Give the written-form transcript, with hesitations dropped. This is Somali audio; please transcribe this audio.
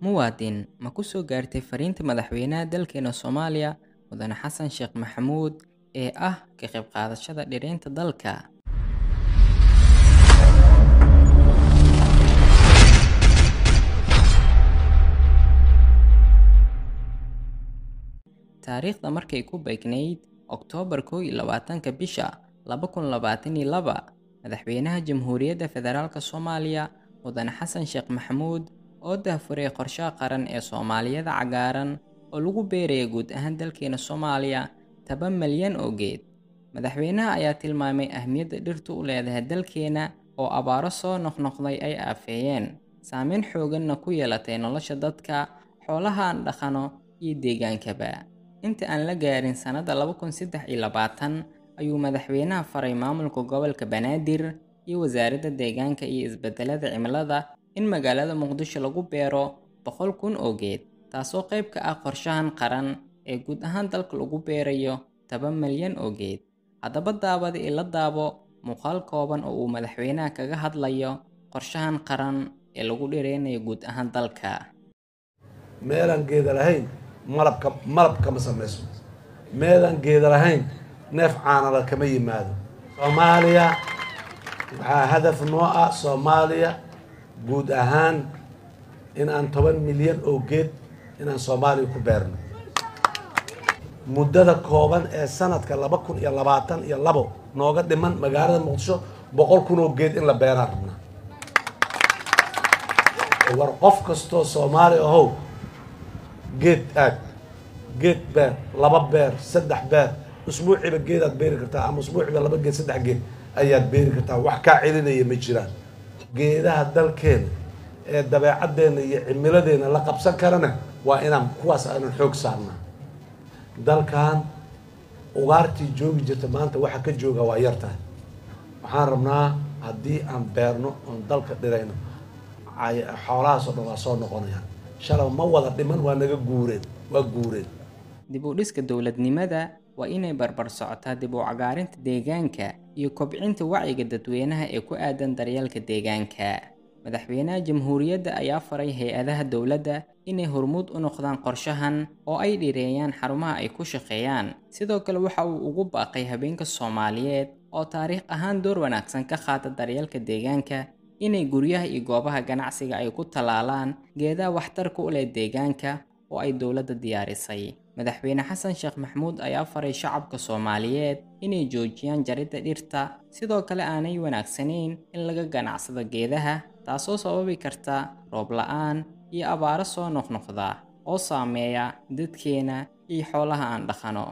Muwaadin, ma ku soo gaartay fariinta madaxweynaha dalkeena Soomaaliya, Mudane Xasan Sheekh Maxamuud, ee ah ka qayb qaadashada dhireynta dalka? Taariikhda markay ku beegnayd Oktoobar 21-ka bisha 2022, Madaxweynaha Jamhuuriyadda Federaalka Soomaaliya, Mudane Xasan Sheekh Maxamuud, oo daahfuray qorshaha qaran ee Soomaaliyada cagaaran oo lagu beerayo guud ahaan dalkeena Soomaaliya 10 malyan oo geed. Madaxweynaha ayaa tilmaamay ahmiyadda dhirtu u leedahay dalkeena oo abaaro soo noqnoqday ay aafeeyeen, saameyn xoogganna ku yeelatay nolosha dadka, xoolaha aan dhaqano iyo deegaankaba. Inta aan la gaarin sanadda 2023 ayuu madaxweynaha faray maamulka gobolka Banaadir iyo Wasaaradda Deegaanka iyo Isbeddelada Cimilada in magaalada Muqdisho lagu beero 100,000 oo geed, taasoo qayb ka ah qorshahan qaran ee guud ahaan dalka lagu beerayo 10 malyan oo geed. Haddaba daawada ila daabo muuqaal kooban oo uu madaxweynaha kaga hadlayo qorshahan qaran ee lagu dhireynayo guud ahaan dalka. Meelaan geeda lahayn malabka malab kama samayso, meelaan geeda lahayn neef caanala kama yimaado. Soomaaliya waxaa hadaf noo ah, Soomaaliya guud ahaan, in aan 10 milyan oo geed inaan Soomaaliya ku beerno muddada kooban ee sanadka 2022 nooga dhiman. Magaalada Muqdisho 100,000 oo geed in la beeraan rabnaa. War qof kastoo Soomaali ahow, geed aad geed beer, 2 beer, 3 beer, usbuuciiba geedaad beeri kartaa, ama usbuuciiba 2 geed, 3 geed ayaad beeri kartaa, wax kaa celinaya ma jiraan. Geedaha dalkeena ee dabeecaddeena iyo cimiladeena la qabsan karana waa inaan kuwaas aanan xoog saarnaa. Dalkan ugaartii joogi jirta maanta waxa ka jooga waa yar tahay. Waxaan rabnaa haddii aan beerno oon dalka dhirayno, xoolahaas oo dhan waa soo noqonayaan. Shalaba ma wada dhiman, waa naga guureen, waa guureen. Dib u dhiska dowladnimada waa inay barbar socotaa dib u cagaarinta deegaanka iyo kobcinta wacyiga dadweynaha ee ku aadan daryeelka deegaanka. Madaxweynaha Jamhuuriyadda ayaa faray hay-adaha dowladda inay hormuud u noqdaan qorshahan oo ay dhireeyaan xarumaha ay ku shaqeeyaan. Sidoo kale waxa uu ugu baaqay haweenka Soomaaliyeed oo taariikh ahaan door wanaagsan ka qaata daryeelka deegaanka inay guryaha iyo goobaha ganacsiga ay ku tallaalaan geedaha waxtarka u leh deegaanka oo ay dowladda diyaarisay. Madaxweyne Xasan Sheekh Maxamuud ayaa faray shacabka Soomaaliyeed inay joojiyaan jaridda dhirta, sidoo kale aanay wanaagsanayn in laga ganacsado geedaha, taasoo sababi karta roob la'aan iyo abaaro soo noqnoqda oo saameeya dadkeena iyo xoolaha aan dhaqano.